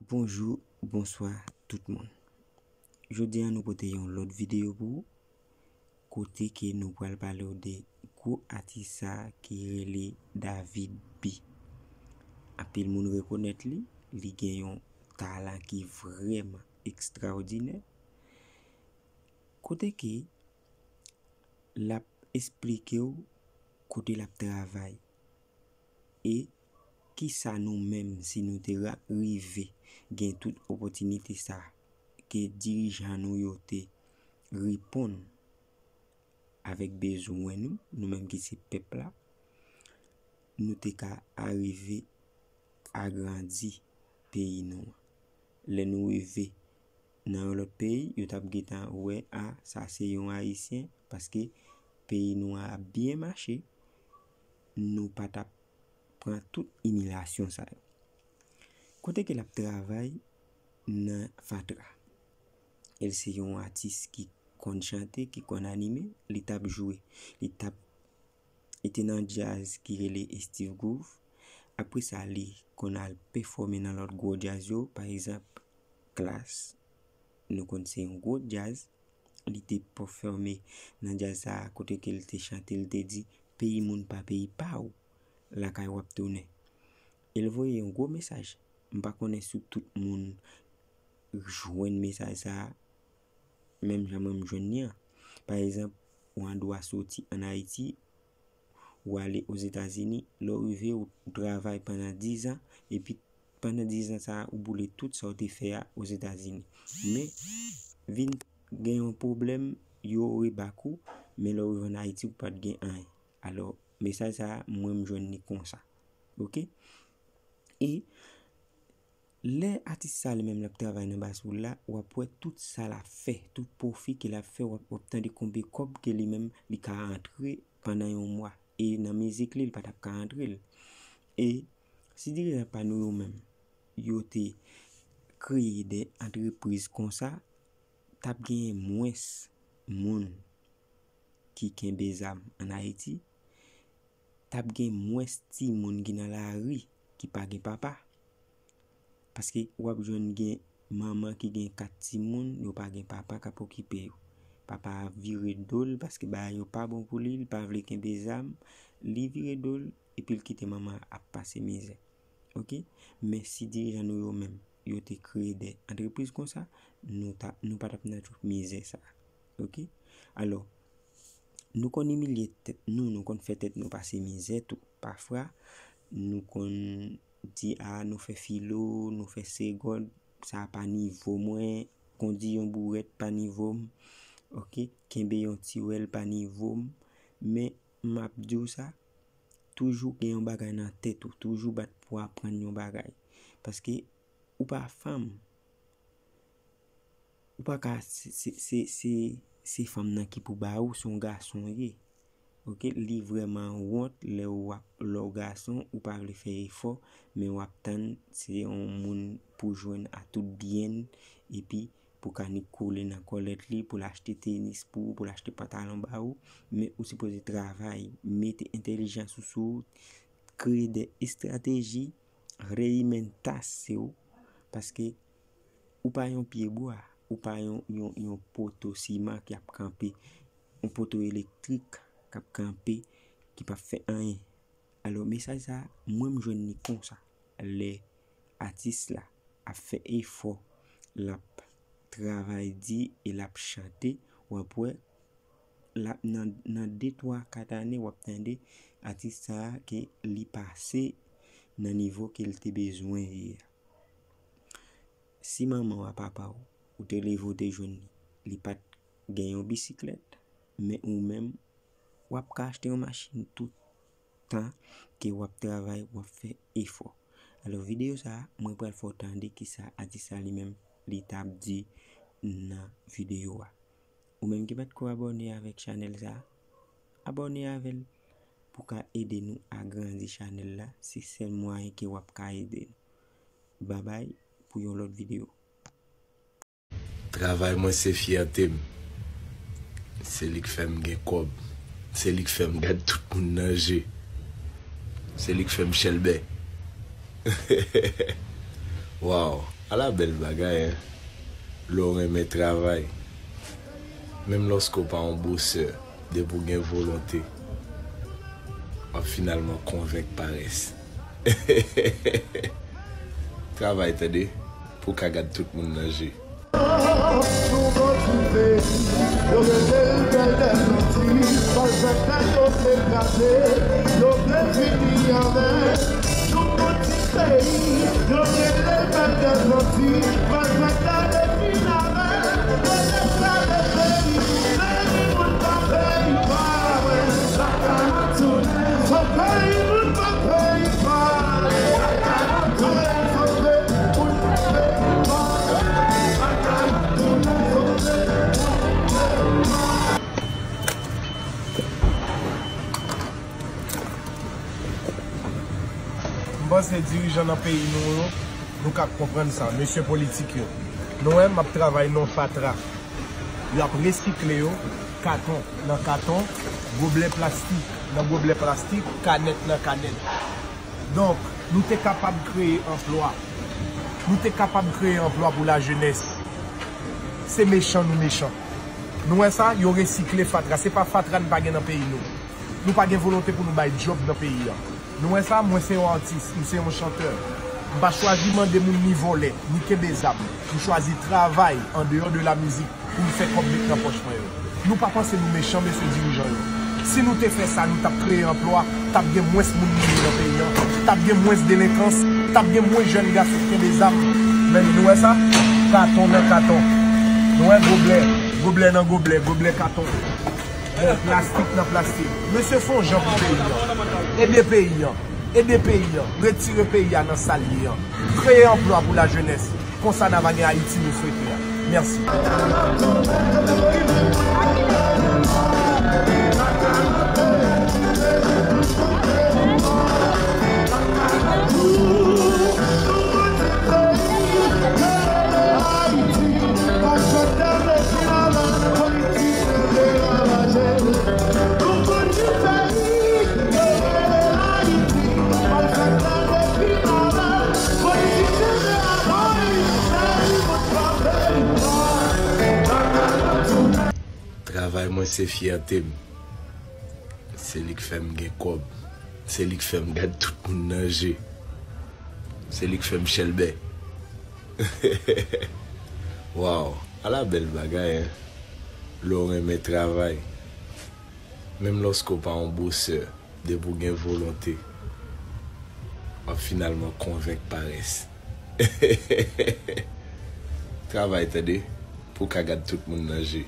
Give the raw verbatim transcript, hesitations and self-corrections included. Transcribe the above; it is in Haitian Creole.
Bonjou, bonswa tout moun. Jodi a nou pote yon lòt videyo pou ou, kote ke nou pral pale w de gwo atis sa ki rele David B. Anpil moun rekonèt li, li gen yon talan ki vrèman ekstraòdinè. Kote ke l ap esplike w kote l ap travay. E kisa nou menm, si nou te ra-, rive gen tout opòtinite sa ke dirijan nou yo te reponn avèk bezwen nou, nou menm ki se pèp la, nou te ka arive agrandi peyi nou an. Lè nou rive nan yon lòt peyi, yo t ap gentan wè, a, sa se yon Ayisyen, paske peyi nou an ap byen mache, nou pa t ap pran tout imilyasyon sa yo. Kote ke l ap travay nan fatra. El se yon atis ki konn chante, ki konn anime, li t ap jwe, li t ap, li te nan djaz ki rele Steve Groove. Apre sa, li konn al pèfòme nan lòt gwo djaz yo, pa egzanp, Klass, nou konn se yon gwo djaz. Li te pèfòme nan djaz sa a, kote ke l te chante, li te di, "Peyi moun pa peyi pa w, lakay w ap tounen." E l voye yon gwo mesaj. M pa konnen si tout moun jwenn mesaj sa a, menm jan mwen m jwenn li an. Pa egzanp, ou andwa soti ann Ayiti, ou ale Ozetazini, lè w rive, ou, ou travay pandan diz an, epi pandan diz an sa a, ou boule tout sa w te fè a Ozetazini. Men, vin gen yon pwoblèm, yo rebak ou, men lè w rive ann Ayiti, ou pa t gen anyen. Alò, mesaj sa a, mwen, m jwenn li konsa. Oke? E lè atis sa li menm l ap travay nan basoul la, w ap wè tout sa l ap fè, tout pwofi ke l ap fè, w ap, w ap tande konbyen kòb ke li menm li ka antre pandan yon mwa. E nan mizik li, li pa t ap ka antre l. E si dirijan pa nou yo menm, yo te kreye de antrepriz konsa, t ap genyen mwens moun ki kenbe zam ann Ayiti, t ap gen mwens timoun ki nan lari, ki pa gen papa. Paske w ap jwenn gen manman ki gen kat timoun, yo pa gen papa k ap okipe yo. Papa a vire do l paske bagay yo pa bon pou li, li pa vle kenbe zam, li vire do l, epi l kite manman ap pase mizè. Oke? Men si dirijan nou yo menm, yo te kreye de antrepriz konsa, nou ta, nou pa t ap nan tout mizè sa. Oke? Alò, nou konn imilye tèt nou, nou konn fè tèt nou pase mizè tou. Pafwa, nou konn di, a, nou fè filo, nou fè segòd, sa pa nivo mwen, kondi yon bourèt pa nivo m, oke, kenbe yon tiwèl pa nivo m. Men, m ap di w sa, toujou gen yon bagay nan tèt ou, toujou bat pou aprann yon bagay. Paske ou pa fanm, ou pa ka, se, se, se, se, se fanm nan ki pou ba ou, se yon gason w ye. Oke, li vrèman wont lè w ap, lè w gason, ou pa vle fè efò, men w ap tann se yon moun pou jwenn a tout byen l, epi pou ka ni kole nan kòlèt li, pou l achte tenis pou ou, pou l achte pantalon ba ou, men ou sipoze travay, mete entèlijans ou sou ou, kreye de estrateji, reyimèn tas se ou, paske ou pa yon pye bwa, ou pa yon, yon, yon poto siman ki ap kanpe, yon poto elektrik k ap kanpe, ki p ap fè anyen. Alò, mesaj sa, mwen m jwenn li konsa. Lè atis la ap fè efò, l ap travay di e l ap chante, w ap wè, l ap nan, nan de, twa, kat ane, w ap tande atis sa a ke li pase nan nivo ke l te bezwen ye a. Si manman w a papa w, ou te leve, ou te jwenn li, li pa t gen yon bisiklèt, men ou menm, w ap ka achte yon machin tout tan ke w ap travay, w ap fè efò. Alò, videyo sa a, mwen pral fè w tande kisa atis sa li menm li t ap di nan videyo a. Ou menm ki pa t ko abòne avèk chanèl sa a, abòne avè l pou ka ede nou agrandi chanèl la. Se sèl mwayen ke w ap ka ede nou. Babay pou yon lòt videyo. Travay mwen se fyète m. Se li k fè m gen kòb. Se li k fè m gad tout moun nan je. Se li k fè m chèlbè. Waw. Ala bèl bagay, en! Lè w renmen travay, menm lòske w pa yon bosè, depi w gen volonte, w ap finalman konvenk parès. Travay, tande, pou w ka gad tout moun nan je. M panse dirijan nan peyi nou yo, nou ka konprann sa, mesye politik yo. Nou wè, m ap travay nan fatra. Y ap resikle yo, katon nan katon, goblè plastik nan goblè plastik, kanèt nan kanèt. Donk, nou te kapab kreye anplwa. Nou te kapab kreye anplwa pou lajenès. Se mechan nou mechan. Nou wè sa, yo resikle fatra. Se pa fatra n pa gen nan peyi nou. Nou pa gen volonte pou nou bay djòb nan peyi a. Nou wè sa, mwen se yon atis, m se yon chantè. M pa chwazi mande moun ni vòlè, ni kenbe zam. M chwazi travay andeyò de la mizik pou m fè kòb met nan pòch mwen yo. Nou pa panse nou mechan, mesye dirijan yo. Si nou te fè sa, nou t ap kreye anplwa, t ap gen mwens moun mouri nan peyi an, t ap gen mwens delenkans, t ap gen mwens jèn gason k kenbe zam. Men nou wè sa? Katon nan katon. Nou wè goblè, goblè nan goblè, goblè katon. Bon, plastik nan plastik. Mesye, fè yon jan pou peyi an. Ede peyi an. Ede peyi an. Retire peyi a nan sa l ye an. Kreye anplwa pou lajenès. Konsa n a va gen Ayiti nou swete a. Mèsi. Travay mwen se fyète m. Se li k fè m gen kòb. Se li k fè m gad tout moun nan je. Se li k fè m chèlbè. Waw, ala bèl bagay, en! Lè w renmen travay, menm lòske w pa yon bosè, depi w gen volonte, w ap finalman konvenk parès. Travay, tande, pou w ka gad tout moun nan je.